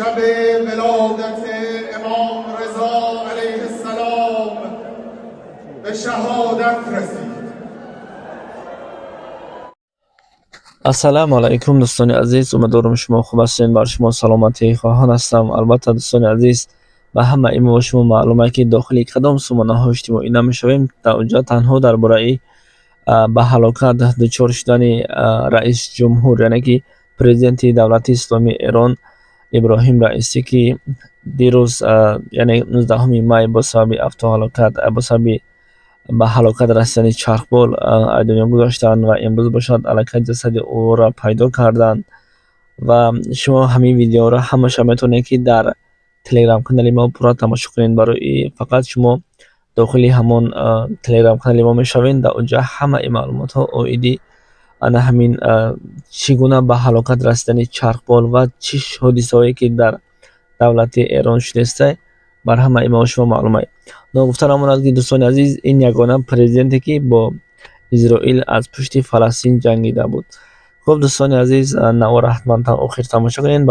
شب ولادت امام رضا علیه السلام به شهادت رسید. Ассалому алайкум, дӯстони азиз, умедворам, шумо хуб ҳастед, бар шумо саломатӣ хоҳон ҳастам. Албатта, дӯстони азиз, ба ҳамаи мо шумо маълуме, ки дохили кадом сомонаҳои иҷтимоӣ намешавем, дар онҷо танҳо дар бораи ба ҳалокат дучор шудани раисҷумҳур, яъне ки президенти давлати исломии Эрон Иброҳим Раисӣ, ки дирӯз, яъне 19 май, бо сабаби автоҳалокат, бо сабаби ба ҳалокат расидани чархбол аз дунё гузаштанд ва имрӯз бошад, аллакай ҷасади ӯро пайдо карданд. Ва шумо ҳамин видеоро ҳамаша метавонед, ки дар телеграм-канали мо пурра тамошо кунед. Барои фақат шумо дохили ҳамон телеграм-канали мо мешавед, дар онҷо ҳамаи маълумотҳо оиди ана ҳамин чӣ гуна ба ҳалокат расидани чархбол ва чӣ ҳодисаҳое, ки дар давлати Эрон шудааста, бар ҳамаи мо шумо маълуме. Ногуфта намонад, ки, дӯстони азиз, ин ягона президенте, ки бо Изроил аз пушти Фаластин ҷангида буд. Хуб, дӯстони азиз, навора ҳатман то охир тамошо кунед.